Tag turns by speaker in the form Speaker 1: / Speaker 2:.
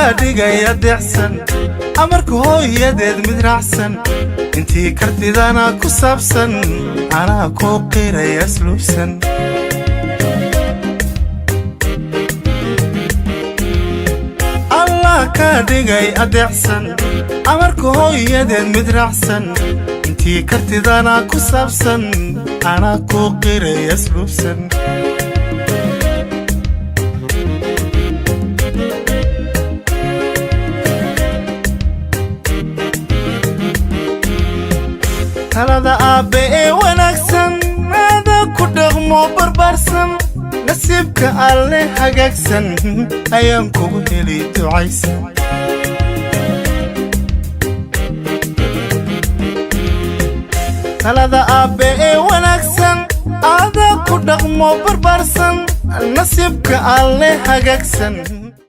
Speaker 1: Kaa dhigay adeecsan, amarka hooyadeed mid raacsan, intii kartidana ku saabsan, anaa kuu qiray asluubsan. Allah kaa dhigay adeecsan, amarka hooyadeed mid raacsan, intii kartidana ku saabsan, anaa kuu qiray asluubsan. Talada aabbe ee wanaagsan aada ku dhaqmo barbaarsan, nasiibka alle hagaagsan ayaan kugu heli ducaysan. Talada aabbe ee wanaagsan aada ku dhaqmo barbaarsan, nasiibka alle hagaagsan.